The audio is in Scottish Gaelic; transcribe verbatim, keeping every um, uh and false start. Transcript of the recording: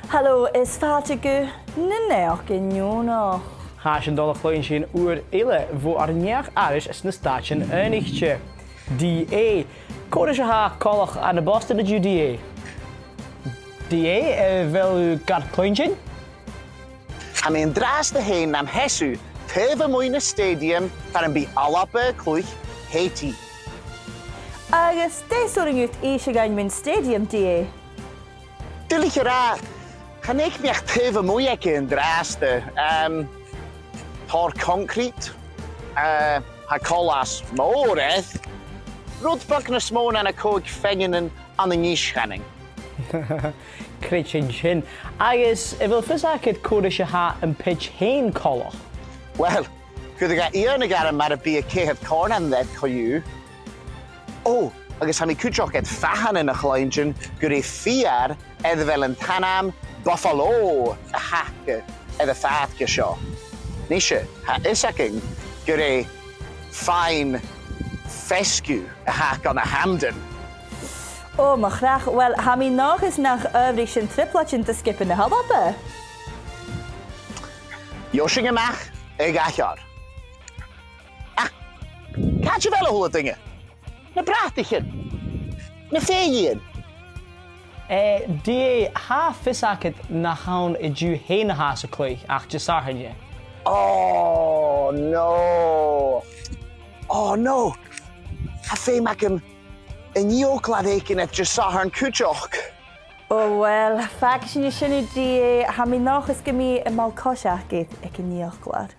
Halò, is fàilte gu Na Naidheachdan Neònach. Tha sinn a' dol a chluinntinn uair eile bho ar neach-aithris sna Stàitean Aonaichte. D A, cò ris a tha coltach ann am Boston an-diugh, D A? D A, a bheil thu gar cluinntinn? Tha mi an-dràsta fhèin nam sheasamh taobh a-muigh na stadium far am bi Alba a' cluich Haiti. Agus dè 's urrainn dhut innse dhuinn mun stadium, D A? Duilich a ràdh, chan fhaic mi ach taobh a-muigh aige an-dràsta. Em, tòrr concrete, eh, tha coltas mòr air. Rud beag nas motha na na còig phingin ann an Inbhir Nis, chanainn. Creididh sin. Agus a bheil fios agad cò ris a tha am pitch fhèin coltach? Uill, chuireadh e iongnadh orm mura biodh ceithir còrnair ann co-dhiù. Ò, agus tha mi cuideachd air fathannan a chluinntinn gur e feur air a bheil an t-ainm Buffalo a th' aca air a' phàirc seo. Nise, tha fhios againn gur e fine fescue a th' aca ann an Hampden. Ò, mo chreach, uill, tha mi an dòchas nach adhbhraich sin trioblaidean do sgioba na h-Alba. Gheibh sinn a-mach a dh'aithghearr. Ach, càit a bheil a h-uile duine? Na brataichean? Na fèidh? Eh, D A, tha fios agad nach ann an-diugh fhèin a tha iad a' cluich, ach Disathairne. Oh, no. Oh, no. Tha feum agam an fhiaclair fhaicinn air Disathairne cuideachd. Ò, uill, fàgaidh sinne sin, D A, tha mi an dòchas gum bi am ball-coise agad aig an fhiaclair.